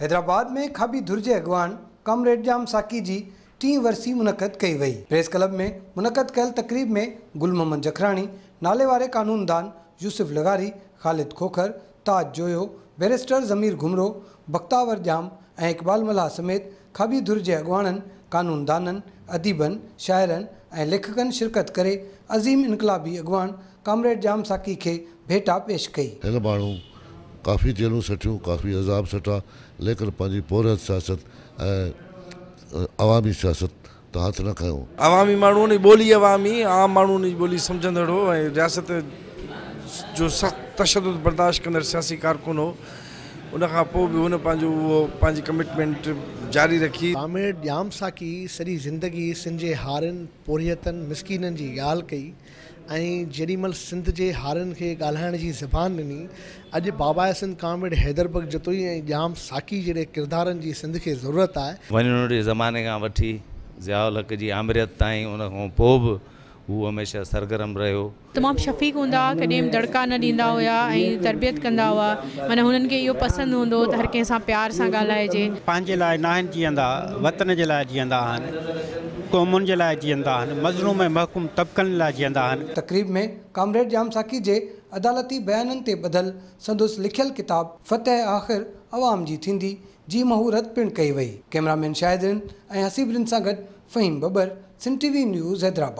حيدرآباد ۾ کاٻي ڌر جي اڳواڻ ڪامريڊ ڄام ساقي جي ٽين ورسي منعقد ڪئي وئي. پريس ڪلب ۾ منعقد ڪيل تقريب ۾ گل محمد جکراڻي، ناليواري قانوندان يوسف لغاري، خالد کوکر، تاج جويو، بئريسٽر ضمير گهمرو، بختاور ڄام ۽ اقبال ملاح سميت کاٻي ڌر جي اڳواڻن، قانوندانن، اديبن، شاعرن ۽ ليکڪن شرڪت ڪري عظيم انقلابي اڳواڻ ڪامريڊ ڄام ساقي کي ڀيٽا پيش ڪئي. هن ماڻهو ڪافي جيلون سٺيون، ڪافي عذاب سٺا، ليڪن پنهنجي پورهيت سياست ۽ عوامي سياست تان هٿ نه کنيو. عوامي ماڻهو ان جي ٻولي عوامي، عام ماڻهو ان جي ٻولي سمجهندڙ هو ۽ رياست جو سخت تشدد برداشت ڪندڙ سياسي ڪارڪن هو. ان کان پوء به هن پنهنجو اهو پنهنجي ڪمٽمينٽ جاري رکي. ڪامريڊ ڄام ساقي سڄي زندگي سنڌ جي هارين، پورهيتن، مسڪينن جي ڳالهه ڪئي ۽ جيڏي مهل سنڌ جي هارين کي ڳالهائڻ جي زبان ڏني، اڄ باباء سنڌ ڪامريڊ حيدر بخش جتوئي ۽ ڄام ساقي جهڙي ڪردارن جي سنڌ کي ضرورت آهي. ون يونٽ جي زماني کان وٺي ضياء الحق جي آمريت تائين ان کان پوء به هو هميشه سرگرم رهيو. تمام شفيق هوندا هئا ڪڏهن به دڙڪا نه ڏيندا هيا ۽ تربيت ڪندا هئا معنيٰ هنن کي اهو پسند هوندو هو ته هر ڪنهن سان پيار سان ڳالهائجي. پنهنجي لاء ناهن جيئندا، وطن جي لاء جيئندا آهن، قومن جي لاء جيئندا آهن، مظلوم ۽ محڪوم طبقن لاء جيئندا آهن. تقريب ۾ ڪامريڊ ڄام ساقي جي عدالتي بيانن تي ٻڌل سندس لکيل ڪتاب فتح آخر عوام جي ٿيندي جي مهورت پڻ ڪئي وئي. ڪئميرا مين شاهد رند ۽ حسيب رند سان گڏ Faheem Babbar, Sindh T V news, Hyderabad.